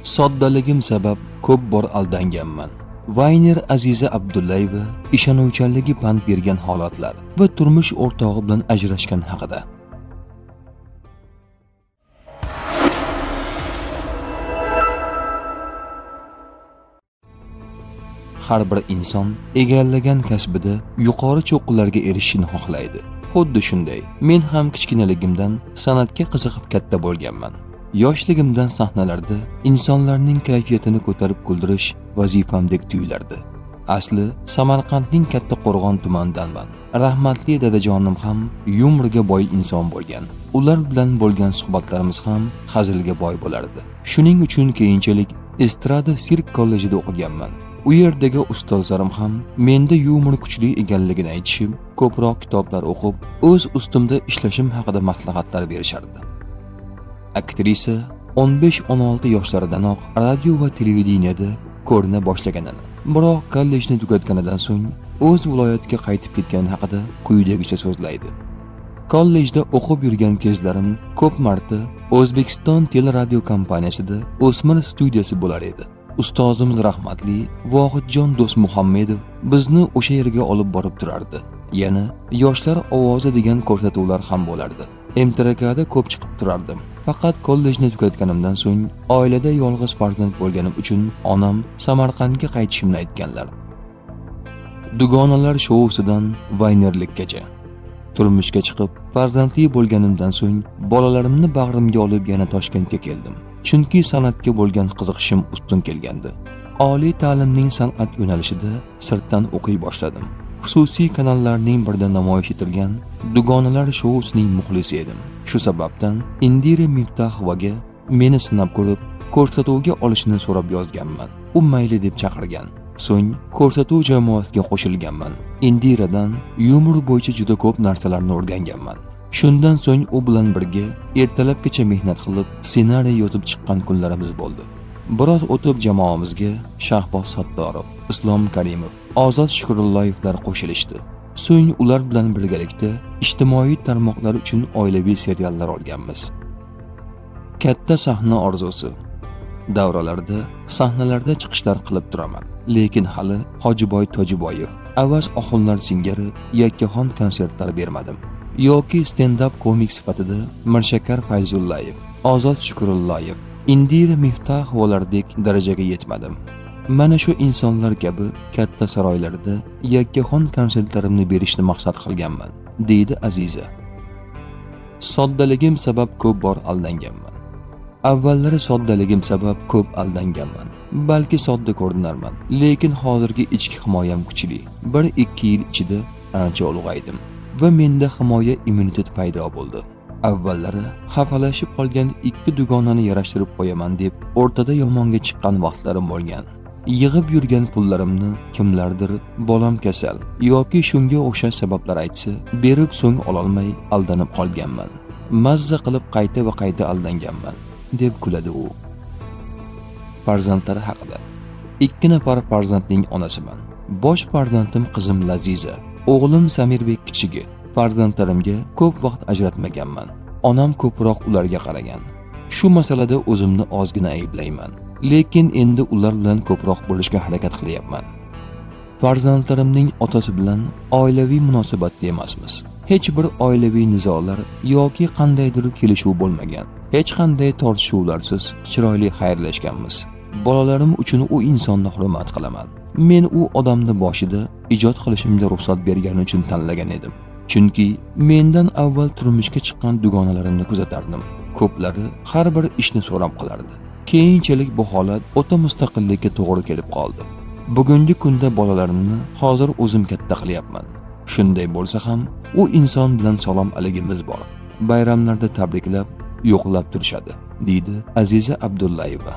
Soddaligim sabab ko'p bor aldanganman. Vayner Aziza Abdullayeva ishonuvchanligi pand bergan holatlar va turmush o'rtog'i bilan ajrashgan haqida. Har bir inson egallagan kasbida yuqori cho'qqilarga erishishni xohlaydi. Xuddi shunday, men ham kichkinaligimdan san'atga qiziqib katta bo'lganman. Yoshligimdan sahnalarda insonlarning kayfiyatini ko'tarib kuldirish vazifamdek tuyulardi. Asli Samarqandning Kattaqo'rg'on tumanidanman. Rahmatli dadajonim ham yumorga boy inson bo'lgan. Ular bilan bo'lgan suhbatlarimiz ham hazilga boy bo'lardi. Shuning uchun keyinchalik Estrada sirk kollejida o'qiganman. U yerdagi ustozlarim ham menda yumor kuchli ekanligini aytishib, ko'proq kitoblar o'qib, o'z ustimda ishlashim haqida maslahatlar berishardi. Aktrisa 15-16 yoshlaridanoq radio va televideniyada ko'rina boshlaganini, biroq kollejni tugatganidan so'ng o'z viloyatiga qaytib ketgani haqida quyidagicha so'zlaydi. Kollejda o'qib yurgan kezlarim ko'p marta O'zbekiston teleradio kompaniyasida o'smir studiyasi bo'lar edi. Ustozimiz rahmatli Vohidjon Do'stmuhammedov bizni o'sha yerga olib borib turardi. Yana Yoshlar ovozi degan ko'rsatuvlar ham bo'lardi. MTRKda ko'p chiqib turardim. Faqat kollejni tugatganimdan so'ng oilada yolg'iz farzand bo'lganim uchun onam Samarqandga qaytishimni aytganlar. Dugonalar shousidan vaynerlikkacha. Turmushga chiqib, farzandli bo'lganimdan so'ng bolalarimni bag'rimga olib yana Toshkentga keldim. Chunki san'atga bo'lgan qiziqishim ustun kelgandi. Oliy ta'limning san'at yo'nalishida sirtdan o'qiy boshladim. Xususiy kanallarning birida namoyish etilgan Dugonalar shousining muxlisi edim. Shu sababdan Indira Miftahovaga meni sinab ko'rib, ko'rsatuvga olishini so'rab yozganman. U mayli deb chaqirgan. So'ng ko'rsatuv jamoasiga qo'shilganman. Indiradan yumor bo'yicha juda ko'p narsalarni o'rganganman. Shundan so'ng u bilan birga ertalabgacha mehnat qilib, ssenariy yozib chiqqan kunlarimiz bo'ldi. Biroz o'tib jamoamizga Shahboz Sattorov, Islom Karimov, Ozod Shukrullayevlar qo'shilishdi. So'ng ular bilan birgalikda ijtimoiy tarmoqlar uchun oilaviy seriallar olganmiz. Katta sahna orzusi. Davralarda, sahnalarda chiqishlar qilib turaman. Lekin hali Hojiboy Tojiboyev, Avaz Oxunlar singari yakkaxon konsertlar bermadim. Yoki stand-up komik sifatida Mirshakar Fayzullayev, Ozod Shukrulloyev, Indira Miftahovalardek darajaga yetmadim. Mana shu insonlar kabi katta saroylarda yakkaxon konsertlarimni berishni maqsad qilganman, deydi Aziza. Soddaligim sabab ko'p bor aldanganman. Avvallari soddaligim sabab ko'p aldanganman. Balki sodda ko'rinarman, lekin hozirgi ichki himoyam kuchli. 1-2 yil ichida ancha ulg'aydim va menda himoya immunitet paydo bo'ldi. Avvallari xafalashib qolgan ikki dugonani yarashtirib qo'yaman deb o'rtada yomonga chiqqan vaqtlarim bo'lgan. Yig'ib yurgan pullarimni kimlardir bolam kasal yoki shunga o'xshash sabablar aytsa, berib so'ng ololmay aldanib qolganman. Mazza qilib qayta va qayta aldanganman, deb kuladi u. Farzandlari haqida. 2 nafar farzandning onasiman. Bosh farzandim qizim Laziza, o'g'lim Samirbek kichigi. Farzandlarimga ko'p vaqt ajratmaganman. Onam ko'proq ularga qaragan. Shu masalada o'zimni ozgina ayblayman. Lekin endi ular bilan ko'proq bo'lishga harakat qilyapman. Farzandlarimning otasi bilan oilaviy munosabatda emasmiz. Hech bir oilaviy nizolar yoki qandaydir kelishuv bo'lmagan. Hech qanday tortishuvlarsiz chiroyli xayrlashganmiz. Bolalarim uchun u insonni hurmat qilaman. Men u odamni boshida ijod qilishimga ruxsat bergani uchun tanlagan edim. Chunki mendan avval turmushga chiqqan dugonalarimni kuzatardim. Ko'plari har bir ishni so'rab qilardi. Keyinchalik bu holat o'ta mustaqillikka to'g'ri kelib qoldi. Bugungi kunda bolalarimni hozir o'zim katta qilyapman. Shunday bo'lsa ham u inson bilan salom aligimiz bor. Bayramlarda tabriklab, yo'qlab turishadi, deydi Aziza Abdullayeva.